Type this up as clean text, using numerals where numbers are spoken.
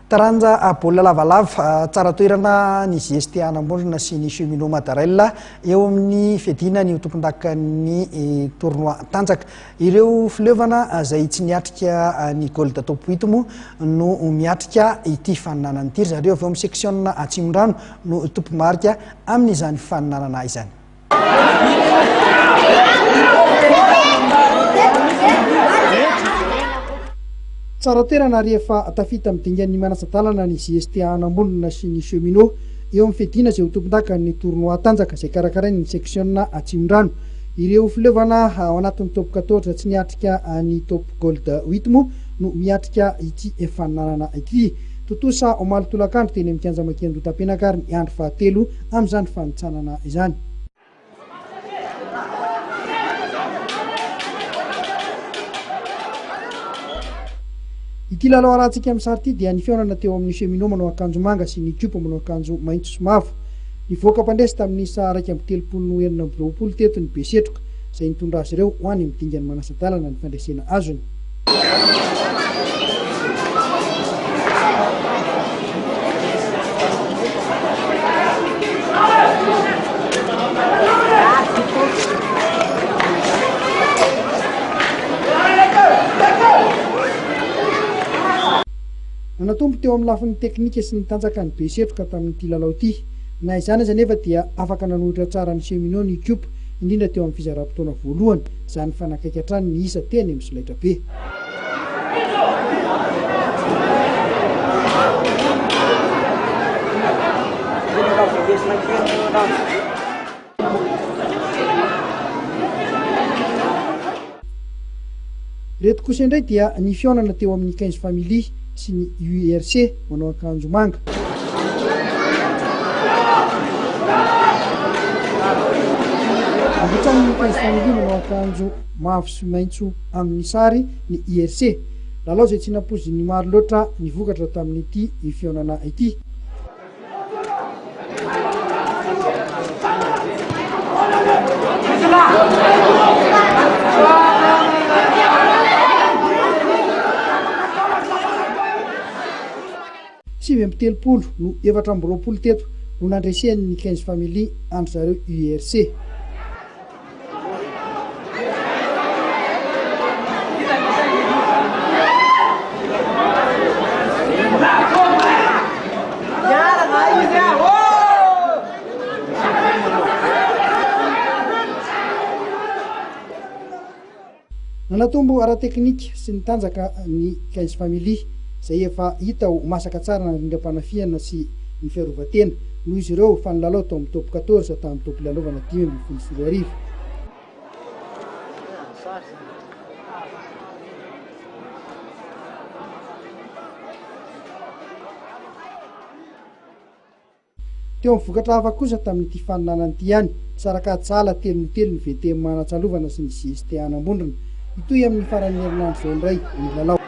Taranja baolina lavalava, tsara toerana ny JST Anambondrona sy ny Cheminot Madarel eo amin'ny fiadiana ny ho tompondakan'ny tournoi tanjaka. Ireo fileovana izay tsy niatrika ny Gold Top 8 moa no miatrika ity faninanana ity. Ry zareo avy ao amin'ny section Atsimondrano no tompomarika amin'izany faninanana izany. Tsara toerana ary efa tafita amin'ny dingan'ny manasa-dalana ny JSTA Anambondrona sy ny Cheminot eo amin'ny fiadiana izay ho tompondakan'ny tournoi tanjaka izay karakarain'ny seksiona Atsimondrano. Ireo fileovana ao anatin'ny top quatorze tsy niatrika ny top gold huit moa no miatrika ity faninanana ity. Tontosa omaly tolakandro teny amin'ny kianja Makiandotapenaka ary ny andro fahatelo amin'izany fanintsanana izany. Ity lalao arahantsika amin'ny sary ity dia ny fihaonana teo amin'ny Cheminot manao akanjo manga sy ny Ekipa manao akanjo maitso sy mavo. Nivoaka mpandresy tamin'ny isa 31 noho 26 teto ny Besetroka, izay nitondra azy ireo ho any amin'ny dingan'ny manasa-dalana ny fandresena azony. Nanatombo teo amin'ny lafiny teknika sy ny tanjaka ny Besetroka tamin'ity lalao ity. Na izany aza anefa dia afaka nanohitra tsara ny Cheminot ny ekipa, indrindra teo amin'ny fizaram-potoana voalohany. Izany nifanakaiky hatrany ny isa teny amin'ny solaitrabe. Ireto kosa indray dia ny fihaonana teo amin'ny Quinze Family sy ny URC manao akanjo manga. Avy hatrany ny Quinze Family manao akanjo mavo sy maitso amin'ny sary ny IRC. Lalao izay tsy nampoizin'ny maro loatra ny vokatra tamin'ity fihaonana ity. 39 no 24 teto no nandresen'ny Quinze Family an-dry zareo URC. Nanatombo ara-teknika sy nitanjaka ny Quinze Family, izay efa hita ho masaka tsara ny rindram-panafihana sy ny fiarovan-tena, noho izy ireo fa nilalao tao amin'ny Top quatorze tamin'ny taom-pilalaovana 2015. Teo amin'ny vokatra hafa kosa tamin'ity faninanana ity ihany, nisaraka ady sahala telo no telo ny VTM Anantsalovana sy ny JST Anambondrona. Hitohy amin'ny faran'ny herinandro izao indray ny lalao.